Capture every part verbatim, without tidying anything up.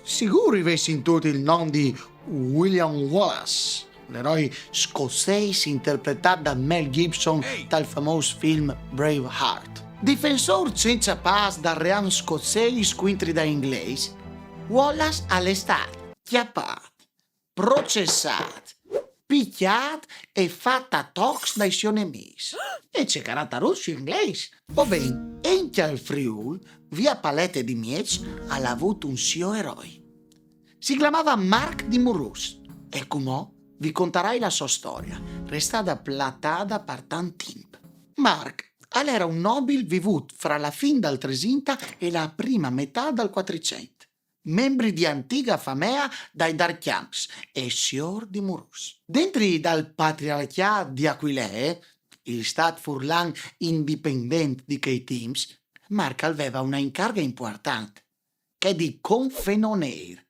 Sigûr i vês sintût il non di William Wallace, l'eroi scozzês interpretât da Mel Gibson tal famôs film Braveheart. Difensôr cence pâs dal ream scozzês cuintri dai inglês, Wallace al è stât cjapât, processât, picjât e fat a tocs dai siei nemîs. E ce caratarut siei inglês! O ben, encja il Friûl, via Palete di Mieç, al à vût un siei eroi. Si clamava Marc di Murus, e cumò vi contarai la sô storia, restada platada par tant timp. Marc al era un nobil vivût fra la fin dal Tresinte e la prime metât dal Cuatricent, membri di antiga famee dai Darcjans e siôr di Murus. Dentri dal patriarcjât di Aquilee, il stât furlan indipendent di chei timps, Marc al veva une incarghe impuartante, chê di confenonêr,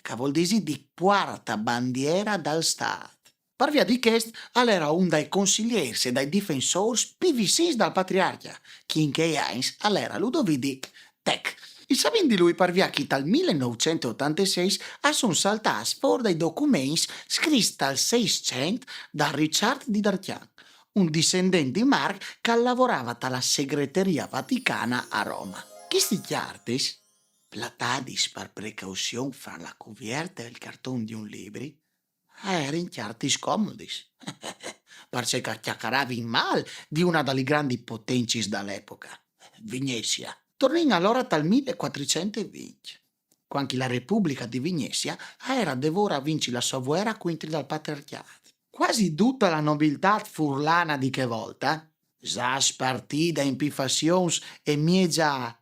che al vûl dî di puartabandiere dal stât. Par via di chest, al era un dai consigliêrs e dai difensôrs plui vicins dal patriarcje, che in chei agns al era Ludovì di Tec. I savìn di lui par via che tal mil nûfcent e otantesîs a son saltâts fûr dai documents scrits tal Seiscent da Richard di Darcjan, un dissendent di Marc che al lavorava ta la segreterie vaticane a Rome. Chestis cjartis, platadis par precauzion fra la cuvierte e il carton di un libri, a jerin cjartis comodis, parcè che a cjacaravin mâl di une da lis grandis potencis da la epoche, Vignesie. Tornìn alore tal mil cuatricent e vincj, cuant che la Republiche di Vignesie a era devore a vinci la sô vuere cuintri dal patriarcjât. Cuasi dute la nobiltât furlane di chê volte, za spartide in plui fazions e mieze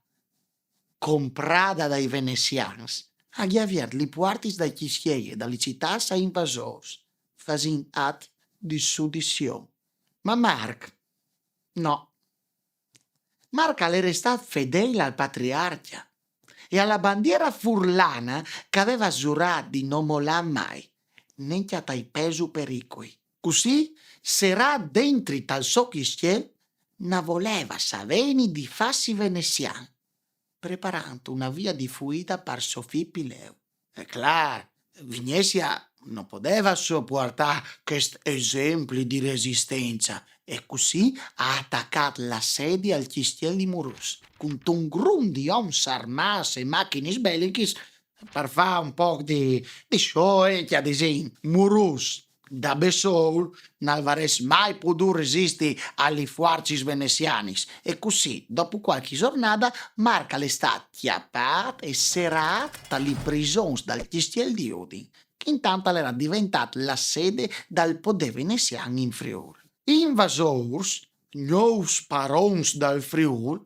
comprade dai venessians, a veve viert lis puartis dai cjistiei e da lis citâts ai invasôrs, fasint at di sudizion. Ma Marc, no. Marc al è restât fedêl al patriarcje e a la bandiere furlane che al veve zurât di no molâ mai, nencje tai pês pericui. Cussì, serât dentri tal so cjistiel, no voleve savêni di fâsi venessian, preparant une vie di fuide par so fi Pileu. E clâr, Vignesie no podeve sopuartâ chest esempli di resistence e cussì e à tacât l'assedi al cjistiel di Murus, cuntun grum di oms armâts e machinis belichis, par fâ un pôc di, di show, encja, disìn. Murus, da bessôl, nol varès mai podût resisti a lis fuarcis venessianis, e cussì, dopo cualchi zornade, Marc al è stât cjapât e serât ta lis prisons dal cjistiel di Udin, che intant al era deventât la sede dal podê venessian in Friûl. I invasôrs, gnûfs parons dal Friûl,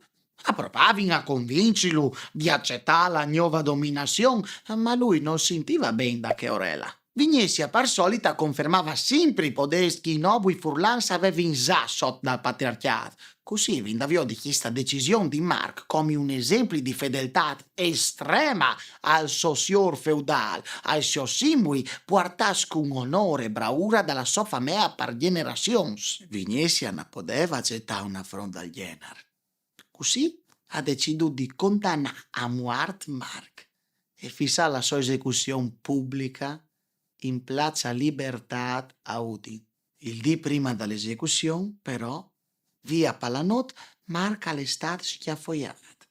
a provavin a convincilu di acetâ la gnove dominazion, ma lui nol sintive ben da chê orele. Vignesie par solit a confermave simpri i podês che i nobui furlans a vevin za sot dal patriarcjât. Cussì i vin da viodi cheste decision di Marc come un esempli di fedeltât estreme al so siôr feudâl, ai siei simbui puartâts cun onôr e braure da la sô famee par gjenerazions. Vignesie no podeve acetâ un afront dal gjenar. Cussì e à decidût di condanâ a muart Marc e fissâ la sô esecuzion publiche in Place Libertât a Udin. Il dì prime da la esecuzion, però, via pa la not, Marc al è stât scjafoiât.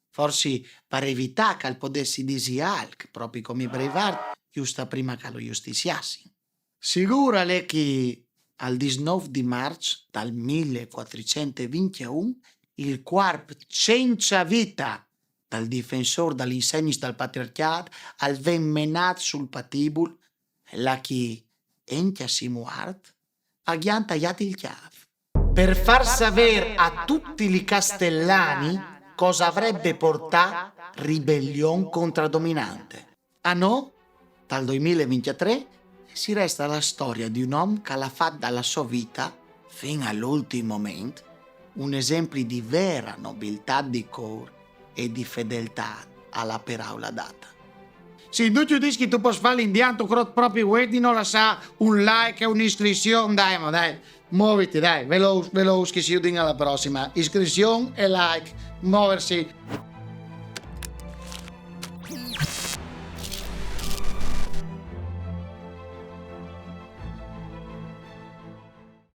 Forsit par evitâ che al podès dî alc, propit come Braveheart, just prime che lu justiziassin. Sigûr al è che al disnôf di Març dal mil cuatricent e vincjeun il cuarp cence vite dal difensôr da lis insegnis dal patriarcjât al ven menât sul patibul, là che, encja se muart, a àn taiât il cjâf. Par fâ savê a ducj i castellani cosa avrebbe puartât ribelion cuintri dominante. A nô, dal doi mil e vincjetrê, si reste la storie di un om che al à fat da la sô vite, fin al ultin moment, un esempli di vere nobiltât di cûr e di fedeltât a la peraule dade. Sì, ducj i dîs che tu pues fâ l'indian, tu crôt propit vuê di no lassâ un like e une iscrizion, dai, ma dai, moviti, dai, velôs, velôs, che si viodìn a la prossime. Iscrizion e like, moversi.